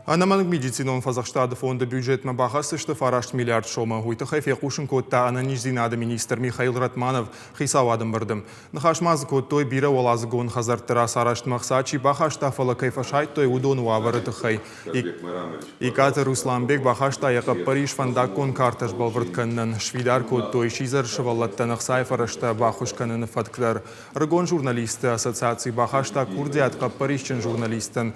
Ӕнӕмӕнг медицинон фӕдзӕхстады фонды бюджетмӕ бахӕсдзысты 9 миллиард сомы. Уый тыххӕй фехъусын кодта ӕнӕниздзинады министр Михаил Ратманов хицауады ӕмбырды. Ныхас ма дзы кодтой бирӕуӕладзыгон хӕдзӕртты рацарӕзтмӕ ӕхца чи бахаста, фӕлӕ кӕй фӕсайдтой, уыдоны уавӕры тыххӕй. Икъаты Русланбег бахаста йӕ хъӕппӕрис фӕндаггон картӕ сбӕлвырд кӕнынӕн. Сфидар кодтой сидзӕр сывӕллӕттӕн ӕхцайы фӕрӕзтӕ баххуыс кӕныны фӕтк дӕр. Ӕрыгон журналистты ассоциаци бахаста курдиат хъӕппӕрисджын журналисттӕн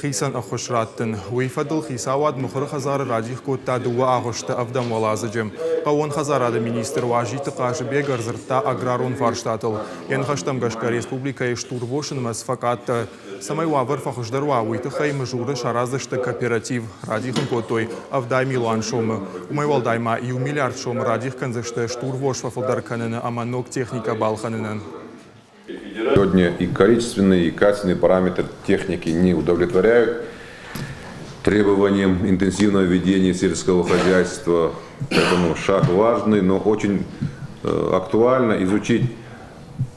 хицӕн ӕххуыс раттын. Уый фӕдыл хицауад мыхуыры хӕдзары радих кодта дыууӕ агъуысты ӕвдӕм уӕладзыджы. Хъӕууон хӕдзарады министр Уазиты Хъазыбег ӕрдзырдта аграрон фарстатыл. Йӕ ныхӕстӕм гӕсгӕ республикӕйы стурвосы нымӕц фӕкъаддӕр. Цӕмӕй уавӕр фӕхуыздӕр уа, уый тыххӕй Мызуры сараздзысты кооператив. Радих ын кодтой 70 милуан сомы. Уымӕй уӕлдай ма иу миллиард сомы радих кӕндзысты стурвос фӕфылдӕр кӕныны ӕмӕ ног техникӕ балхӕнынӕн. Сегодня и количественные, и качественные параметры техники не удовлетворяют требованиям интенсивного ведения сельского хозяйства. Поэтому шаг важный, но очень актуально изучить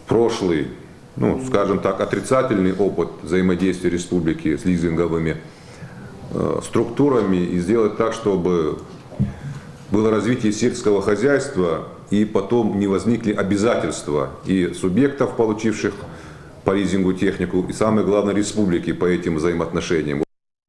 прошлый, ну, скажем так, отрицательный опыт взаимодействия республики с лизинговыми структурами и сделать так, чтобы было развитие сельского хозяйства и потом не возникли обязательства и субъектов, получивших по лизингу технику, и самое главное республики по этим взаимоотношениям.